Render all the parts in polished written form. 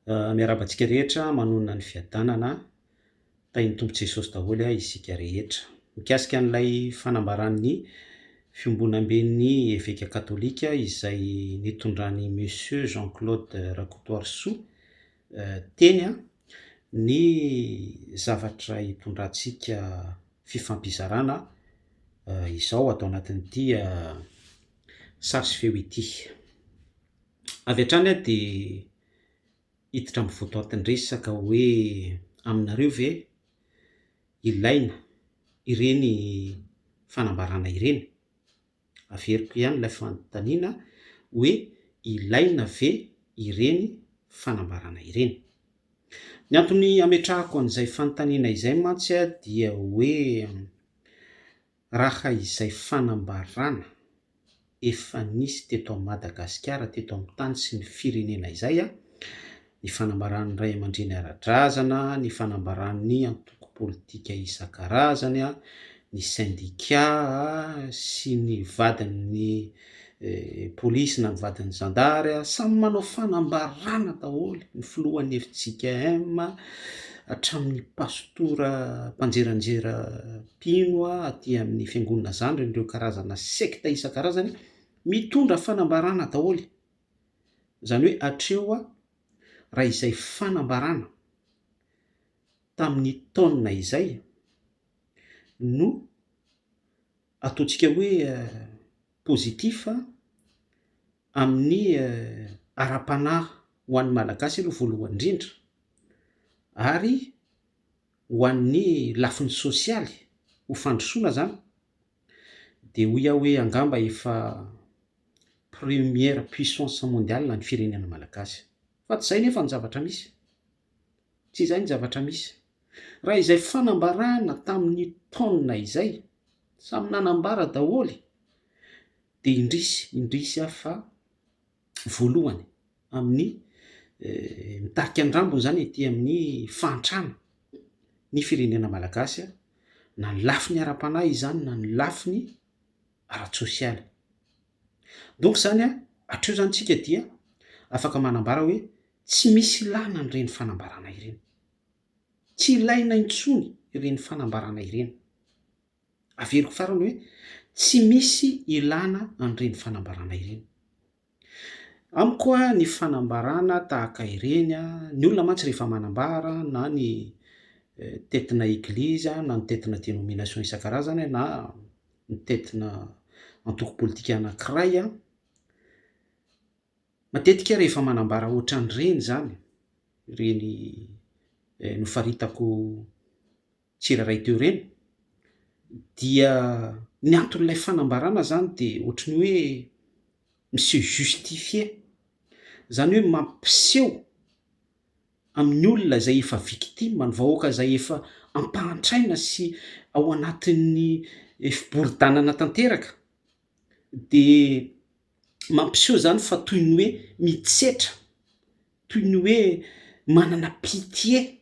Miarahaba antsika rehetra manonona ny fiadanana. Tahin'ny Tompo Jesosy daholo isika rehetra. Mikasika an'ilay fanambaran'ny fiombonamben'ny Eveka Katolika izay nitondran'i Monsieur Jean Claude Rakotoarisoa teny ny zavatra hitondrantsika fifampizarana izao ato anatin'ity sary sy feo ity. Avy hatrany aho dia hiditra amin'ny votoatin-dresaka hoe aminareo ve ilaina ireny fanambarana ireny? Averiko ihany ilay fanontaniana hoe ilaina ve ireny fanambarana ireny? Ny antony ametrahako an'izay fanontaniana izay mantsy dia hoe Raha izay fanambarana efa nisy teto Madagasikara, teto amin'ny tany sy ny firenena izay, ny fanambaran'ny ray aman-dreny ara-drazana, ny fanambaran'ny antoko politika isan-karazany, ny sendika sy ny vadin'ny polisy na ny vadin'ny zandary, samy manao fanambarana daholo, ny filohan'ny fjkm, hatramin'ny pastora mpanjeranjera mpino aty amin'ny fiangonana zandriny, ireo karazana sekta isan-karazany, mitondra fanambarana daholo, izany hoe hatreo raha izay fanambarana tamin'ny taona izay no ataontsika hoe positif amin'ny ara-panahy ho an'ny Malagasy aloha voalohany indrindra ary ho an'ny lafiny sosialy ho fandrosoana zany de hoy aho hoe angamba efa première puissance mondiale ny firenena malagasy fa tsy zay nefa ny zavatra misy, tsy izay ny zavatra misy. Raha izay fanambarana tamin'ny taona izay, samy nanambara daholo de indrisy, indrisy aho fa voalohany amin'ny mitarika ny rambony zany ety amin'ny fahantrana ny firenena malagasy na ny lafiny ara-panahy izany na ny lafiny ara-tsosialy. Donc zany an, hatreo zany tsika dia afaka manambara hoe tsy misy ilana an'ireny fanambarana ireny. Tsy ilaina intsony ireny fanambarana ireny. Averiko farany hoe tsy misy ilana an'ireny fanambarana ireny. Amiko ny fanambarana tahaka ireny, ny olona mantsy rehefa manambara na ny tetina eglizy na ny tetina denomination isan-karazany na ny tetina antoko politika anankiray, matetika rehefa manambara ohatran'ireny izany, ireny nofaritako tsirairay teo ireny dia ny anton'ilay fanambarana zany de ohatry ny hoe mi-se justifier, zany hoe mampiseho amin'ny olona izay efa victime, ny vahoaka izay efa ampahantraina sy ao anatin'ny fiboridanana tanteraka de mampiseho zany fa toy ny hoe mitsetra, toy ny hoe manana pitié,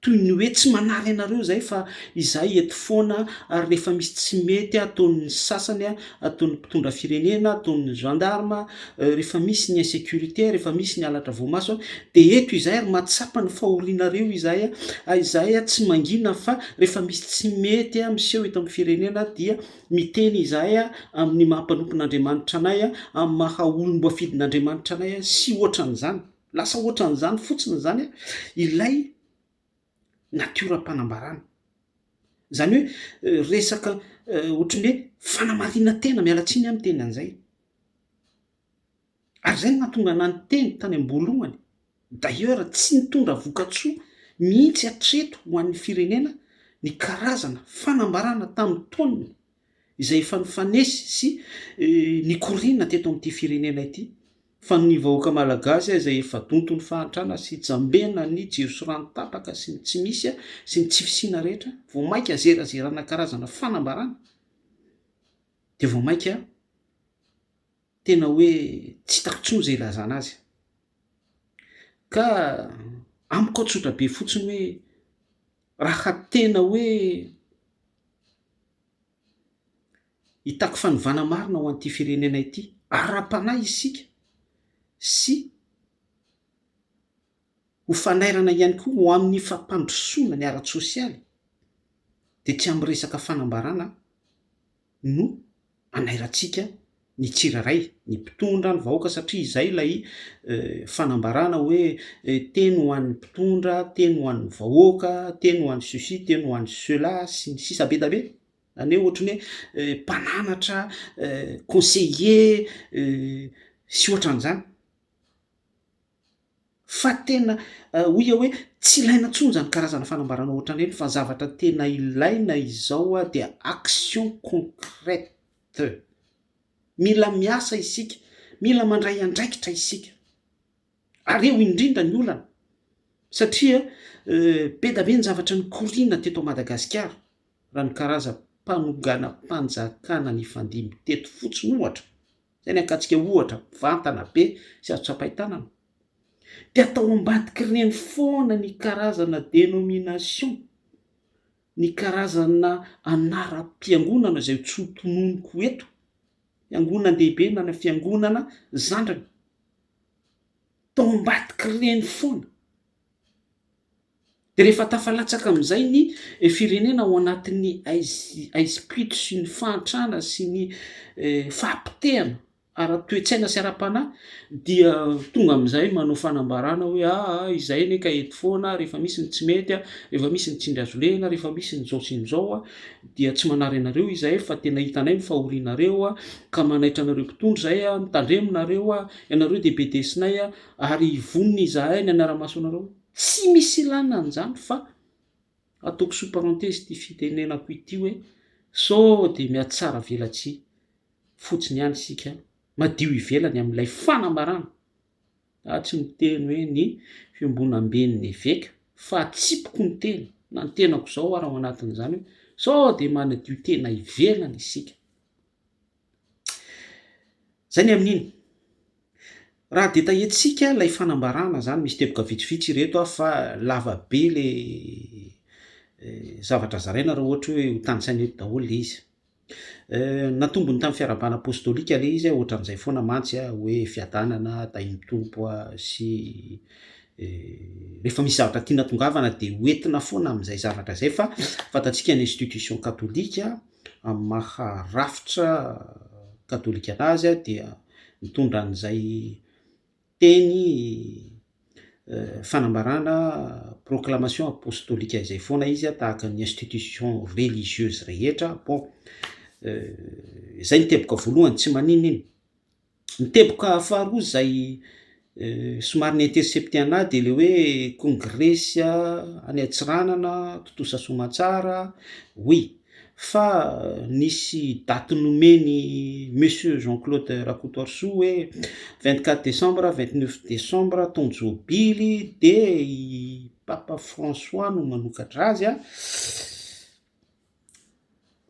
toy ny hoe tsy manary anareo izahay fa izahay eto foana ary rehefa misy tsy mety ataon'ny sasany, ataon'ny mpitondra firenena, ataon'ny gendarme, rehefa misy ny insécurité, rehefa misy ny halatra voamaso dia eto izahay ary mahatsapa ny fahorianareo izahay, izahay tsy mangina fa rehefa misy tsy mety miseho eto amin'ny firenena dia Miteny izahay amin'ny maha mpanompon'Andriamanitra anay, amin'ny maha olom-boafidin'Andriamanitra anay sy ohatran'izany. Lasa ohatran'izany fotsiny izany ilay natioram-panambarana. Izany hoe resaka ohatran'ny hoe fanamarinan-tena, miala tsiny aho miteny an'izay. Ary izay no nahatonga anah niteny tany am-boalohany, d'ailleurs tsy nitondra vokatsoa mihitsy hatreto ho an'ny firenena ny karazana fanambarana tamin'ny taonina izay efa nifanesy sy nikoriana teto amin'ity firenena ity fa ny vahoaka malagasy izay efa donton'ny fahantrana sy jambenan'ny jiro sy rano tapaka sy ny tsy misy sy ny tsy fisiana rehetra vao mainka zerazerana karazana fanambarana dia vao mainka tena hoe tsy hitako intsony izay ilazana azy. Ka amiko ao tsotra be fotsiny hoe raha tena hoe hitaky fanovana marina ho an'ity firenena ity ara-panahy isika sy. Ho fanairana ihany koa ho amin'ny fampandrosoana ny ara-tsosialy dia tsy amin'ny resaka fanambarana no anairantsika ny tsirairay, ny mpitondra, ny vahoaka satria izay ilay fanambarana hoe teny ho an'ny mpitondra, teny ho an'ny vahoaka, teny ho an'ny ceci, teny ho an'ny cela sy ny sisa be da be. Zany hoe ohatry ny hoe mpananatra, conseiller sy ohatran'izany. Fa tena hoy aho hoe tsy ilaina intsony izany karazana fanambarana ohatran'ireny fa ny zavatra tena ilaina izao dia action concrète. Mila miasa isika, mila mandray andraikitra isika. Ary eo indrindra ny olana satria be da be ny zavatra nikoriana teto Madagasikara raha ny karazam-panonganam-panjakana nifandimby teto fotsiny ohatra. Zay ny ankatsika ohatra mivantana be sy azo tsapain-tanana. Dia atao ambadik'ireny foana ny karazana dénomination, ny karazana anaram-piangonana izay tsy ho tononiko eto, fiangonan-dehibe na ny fiangonana zandriny. Atao ambadik'ireny foana. Dia rehefa tafalatsaka amin'izay ny firenena ao anatin'ny aizim-pito sy ny fahantrana sy ny fahapotehana ara-toe-tsaina sy ara-panahy dia tonga amin'izay manao fanambarana hoe aa izay anie ka eto foana rehefa misy ny tsy mety, rehefa misy ny tsindry hazo lena, rehefa misy ny zao sy ny zao dia tsy manary anareo izahay fa tena hitanay ny fahorianareo ka manaitra anareo mpitondra izahay, mitandremo nareo, ianareo dia bedesinay ary vonona izahay ny hanara-maso anareo. Tsy misy ilana an'izany fa ataoko sous parenthèse ity fitenenako ity hoe sao dia mihatsara velatsihy fotsiny ihany isika madio ivelany amin'ilay fanambarana. Za tsy miteny hoe ny fiombonamben'ny eveka fa atsipiko ny tena na ny tenako izao ary ao anatin'izany hoe sao dia manadio tena ivelany isika. Zay ny amin'iny. Raha detailler-tsika ilay fanambarana zany, misy teboka vitsivitsy ireto aho fa lava be le zavatra zaraina raha ohatra hoe ho tanisaina eto daholo le izy. Natombony tamin'ny fiarahabana apostolika le izy, ohatran'izay foana mantsy hoe fiadanana, tahin'ny Tompo sy rehefa misy zavatra tiana tongavana de hoentina foana amin'izay zavatra izay fa fantatsika ny institution katolika amin'ny maha rafitra katolika anazy dia mitondra an'izay teny fanambarana proclamation apostolika izay foana izy tahaka ny institution religieuse rehetra, bon zay ny teboka voalohany tsy maninona iny. Ny teboka faharoa izay somary ni-intercepter anah de le hoe kongresy any Antsiranana tontosa soamantsara, oui fa nisy daty nomen'i monsieur Jean Claude Rakotoarisoa hoe 24 décembre, 29 décembre taon-jobily de i Papa François no manokatra azy an.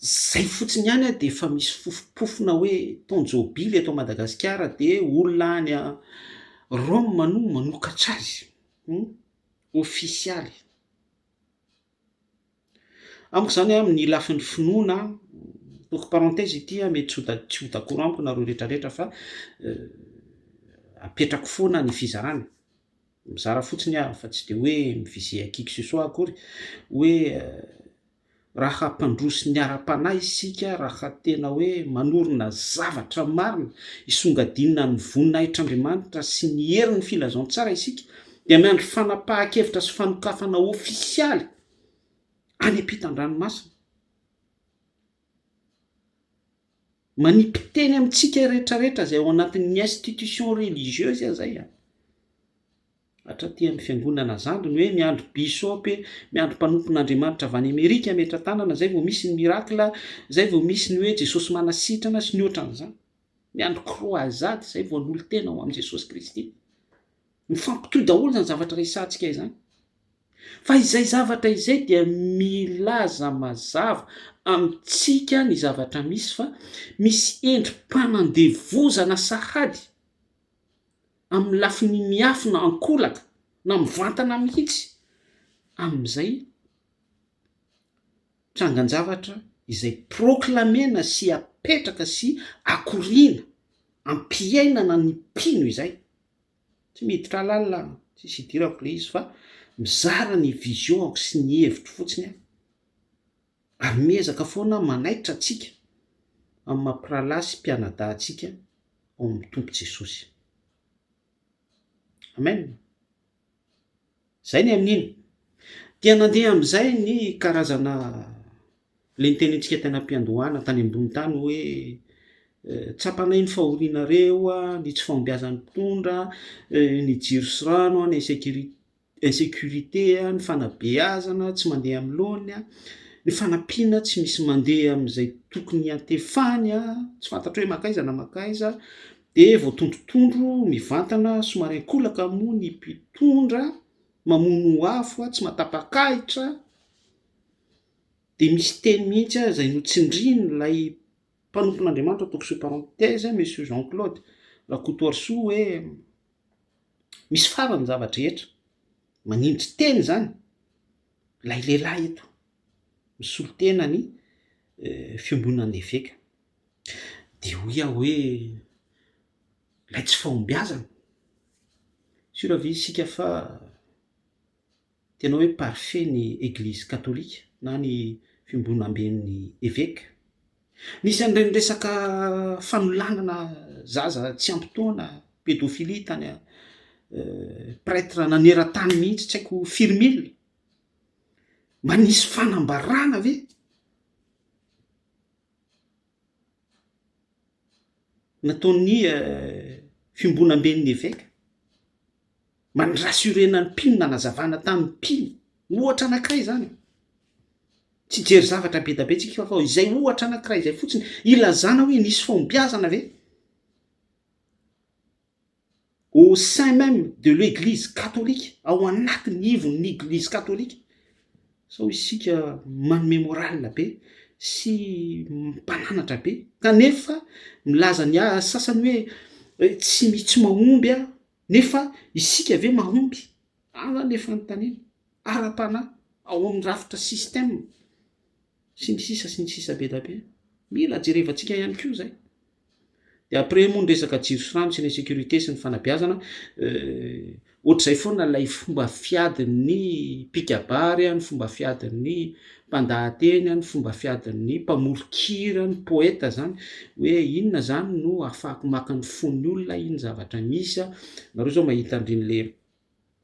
Zay fotsiny ihany a de efa misy fofompofona hoe taon-jobily eto Madagasikara de olona any Rome no manokatra azy, ofisialy. Amiko zany a amin'ny lafiny finoana, ataoko parenthèse ity a, mety tsy ho da- tsy ho d'accord amiko nareo rehetrarehetra fa apetrako foana ny fizarana, mizara fotsiny aho fa tsy de hoe mi-viser à qui que ce soit akory hoe Raha hampandroso ny ara-panahy isika, raha tena hoe manorina zavatra marina hisongadinana ny voninahitr'Andriamanitra sy ny herin'ny filazantsara isika, dia miandry fanapahan-kevitra sy fanokafana ofisialy any ampitan-dranomasina. Manipy teny amintsika rehetrarehetra izay ao anatin'ny institution religieuse aho izay an! Hatraty amin'ny fiangonana zandriny hoe miandry bishop, miandry mpanompon'Andriamanitra avy any Amerika hametra-tanana zay vao misy ny miracle, zay vao misy ny hoe Jesosy manasitrana sy ny ohatran'izany. Miandry croisade zay vao hanolo-tena ho amin'i Jesosy Kristy. Mifampitohy daholo izany zavatra resahantsika izany. Fa izay zavatra izay dia milaza mazava amintsika ny zavatra misy fa misy endri-panandevozana sahady amin'ny lafiny miafina ankolaka na mivantana mihitsy amin'izay trangan-javatra izay proklamena sy apetraka sy akoriana ampiainana ny mpino izay. Tsy miditra lalina aho. Tsisy idirako le izy fa mizara ny vision-ko sy ny hevitro fotsiny aho. Ary miezaka foana aho manaitra antsika amin'ny maha mpirahalahy sy mpianadahy antsika ao amin'ny Tompo Jesosy. Amen. Zay ny amin'iny. Dia nandeha amin'izay ny karazana le nitenintsika tany am-piandohana tany ambony tany hoe tsapanay ny fahorianareo, ny tsy fahombiazan'ny mpitondra, ny jiro sy rano, ny insécurité insécurité, ny fanabeazana tsy mandeha amin'ny laoniny, ny fanampiana tsy misy mandeha amin'izay tokony hiantefany, tsy fantatro hoe mankaiza na mankaiza, dia voatondrotondro mivantana somary ankolaka moa ny mpitondra, mamono afo, tsy mahatapak'ahitra, dia misy teny mihitsy aza izay notsindrian'ilay mpanompon'Andriamanitra ataoko sous parenthèse Monsieur Jean Claude Rakotoarisoa hoe misy farany ny zava-drehetra, manindry teny izany ilay lehilahy eto, misolo tena ny fiombonan'ny eveka. Dia hoy aho hoe ilay tsy fahombiazana, sûr ve isika fa tena hoe parfait ny eglizy katolika na ny fiombonamben'ny eveka? Nisy an'ireny resaka fanolanana zaza tsy ampy taona, pédophilie tany prêtre naneran-tany mihitsy tsy haiko firy mille, mba nisy fanambarana ve? Nataon'ny fiombonamben'ny eveka mba ni-rassurer-na ny mpino, nanazavana tamin'ny mpino, ohatra anankiray izany e, tsy hijery zavatra be dia be tsika fa izay ohatra anankiray izay fotsiny ilazana hoe nisy fahombiazana ve? Au sein même de l'eglise catholique, ao anatin'ny ivon'ny eglise katolika, sao isika manome morale be sy mpananatra be kanefa milaza ny sasany hoe tsy tsy mahomby aho nefa isika ve mahomby? Any zany le fanontaniana ara-panahy ao amin'ny rafitra système sy ny sisa sy ny sisa be da be, mila jerevantsika ihany koa zay. De après moa ny resaka jiro sy rano sy ny insécurité sy ny fanabeazana, ohatr'izay foana ilay fomba fiadin'ny mpikabary, ny fomba fiadin'ny mpandahateny, ny fomba fiadin'ny mpamoron-kira, ny poeta zany hoe inona zany no ahafahako maka ny fon'ny olona, ino zavatra misy, nareo zao mahita an'ireny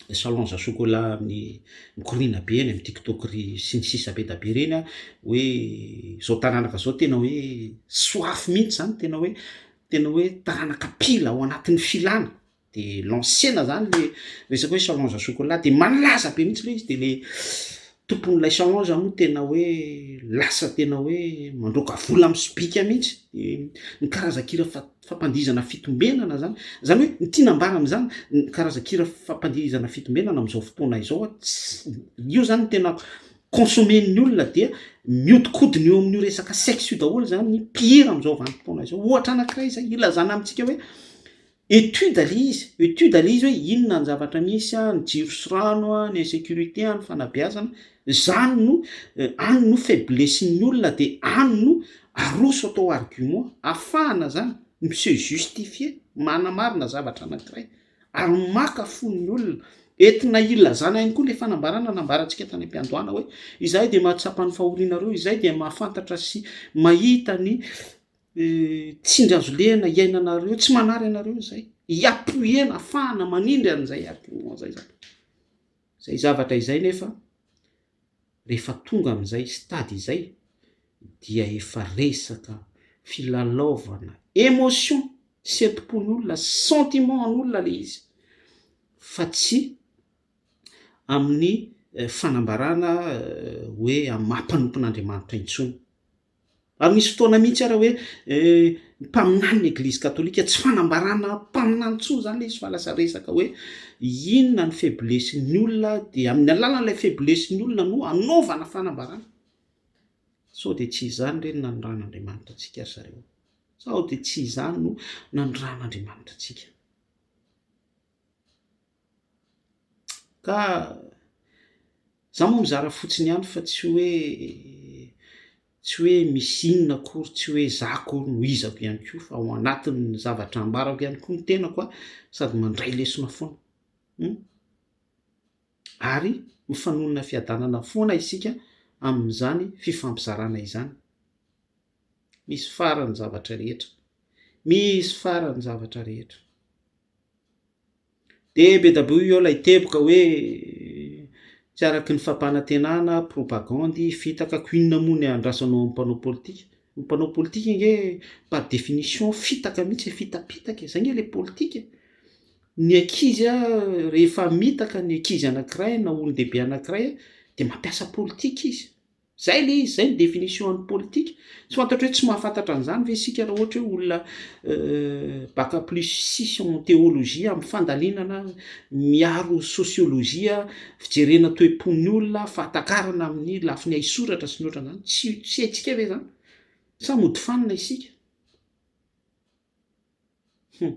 le challenge à chocolat amin'ny mikoriana be eny amin'ny tiktok ry sy ny sisa be da be reny a, hoe zao taranaka zao tena hoe soif mihitsy zany tena hoe tena hoe taranaka mpila ao anatin'ny filana de lancena zany le resaka hoe challenge à chocolat de malaza be mihitsy le izy de le tompon'ilay challenge moa tena hoe lasa tena hoe mandroaka vola amin'ny sobika mihitsy de ny karazan-kira fa- fampandihizana fitombenana zany, zany hoe ny tiana ambara am'zany ny karazan-kira fampandihizana fitombenana am'zao fotoana izao a ts- io zany no tena consommer-n'ny olona dia mihodinkodina eo amin'io resaka sexe io daholo zany ny mpihira am'zao vanim-potoana izao, ohatra anankiray zay ilazana amintsika hoe étude le izy, étude le izy hoe inona ny zavatra misy a, ny jiro sy rano a, ny insécurité a, ny fanabeazana, zany no any no faiblesse-n'ny olona de any no aroso atao argument ahafahana zany mi-se justifier manamarina zavatra anankiray ary maka fon'ny olona, entina ilazana ihany koa le fanambarana nambarantsika tany am-piandohana hoe izahay de mahatsapa ny fahorianareo, izahay dia mahafantatra sy mahita ny tsindry azo lena iainanareo, tsy manary anareo izay, hi-appuyer-na ahafahana manindry an'izay argument zay zany, zay zavatra izay nefa rehefa tonga amin'izay stade izay dia efa resaka filalaovana émotion sy entim-pon'olona, sentiment an'olona le izy fa tsy amin'ny fanambarana hoe amin'ny maha mpanompon'Andriamanitra intsony. Ary nisy fotoana mihitsy ara hoe mpaminany ny eglizy katolika, tsy fanambarana mpaminany intsony zany le izy fa lasa resaka hoe inona ny faiblesse-n'ny olona de amin'ny alalan'ilay faiblesse-n'ny olona no anaovana fanambarana. Sao de tsy izany re no nanoran'Andriamanitra antsika ry zareo? Sao de tsy izany no nanoran'Andriamanitra antsika? Ka za moa mizara fotsiny ihany fa tsy hoe tsy hoe misy inona akory, tsy hoe za akory no izako ihany koa fa ao anatin'ny zavatra ambarako ihany koa ny tenako a, sady mandray lesona foana. Ary mifanonona fiadanana foana isika amin'izany fifampizarana izany. Misy farany ny zavatra rehetra. Misy farany ny zavatra rehetra. De be da be eo ilay teboka hoe tsy araky ny fampanantenana, propagandy, fitaka, ko inona moa ny andrasanao amin'ny mpanao politika? Ny mpanao politika ange par définition fitaka mihitsy e, fitapitaka e, zay nge le politika e. Ny ankizy a, rehefa mitaka ny ankizy anankiray na olon-dehibe anankiray a, de mampiasa politika izy. Zay le izy, zay ny définition an'ny politika. Tsy fantatro hoe tsy mahafantatra an'izany ve isika raha ohatra hoe olona bac plus six en théologie amin'ny fandalinana miaro sociologie, fijerena toe-pon'ny olona, fahatakarana amin'ny lafiny haisoratra sy ny ohatran'izany. Tsy tsy haintsika ve zany? Sa mody fanina isika? Hum.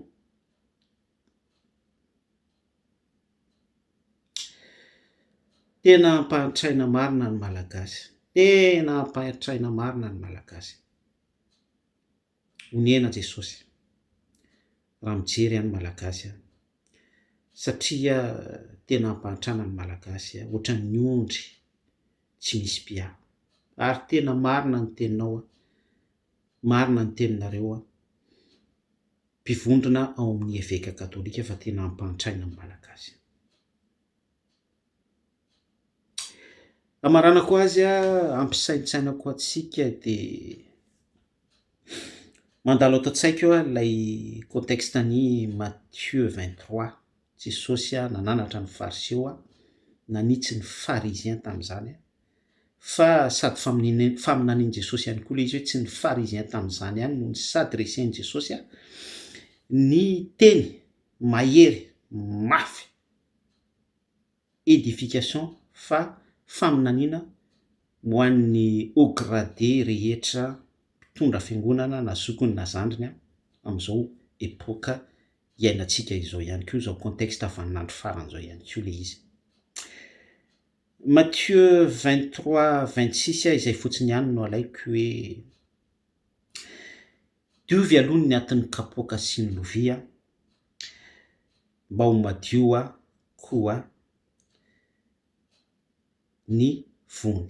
Tena ampahantraina marina ny Malagasy. Tena ampahantraina marina ny Malagasy. Onena Jesosy raha mijery aho ny Malagasy aho. Satria tena ampahantrana ny Malagasy ohatran'ny ondry tsy misy mpiahy. Ary tena marina ny teninao an, marina ny teninareo an. Mpivondrona ao amin'ny Eveka Katolika fa tena ampahantraina ny Malagasy. Hamaranako azy, hampisaintsainako antsika dia mandalo ato an-tsaiko ilay contexte an'i Matthieu 23, Jesosy nananatra ny Fariseo, nanitsy ny Pharisien tamin'izany fa sady faminanian'i Jesosy ihany koa ilay izy hoe tsy ny Pharisien tamin'izany ihany no ni-s'adresser-n'i Jesosy ny teny mahery mafy édification fa faminaniana ho an'ny haut gradé rehetra mpitondra fiangonana na zokiny na zandriny amin'izao époque iainantsika izao ihany koa, izao contexte vaninandro farany izao ihany koa ilay izy. Matthieu 23 26 izay fotsiny ihany no alaiko hoe diovy aloha ny atin'ny kapoaka sy ny lovia mba ho madio koa ny voany.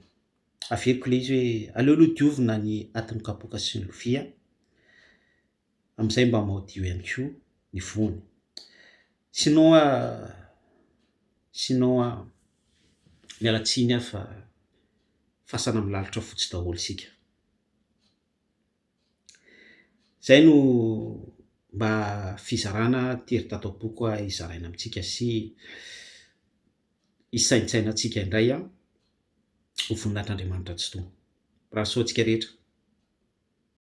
Averiko ilay izy hoe aleo aloha diovina ny atin'ny kapoaka sy ny lovia amin'izay mba madio ihany koa ny voany. Sinon sinon miala tsiny aho fa fasana milalotra fotsy daholo isika. Zay no mba fizarana tery tato am-poko hizaraina amintsika sy hisaintsainantsika indray ho voninahitr'Andriamanitra Tsitoha. Mirary soa antsika rehetra.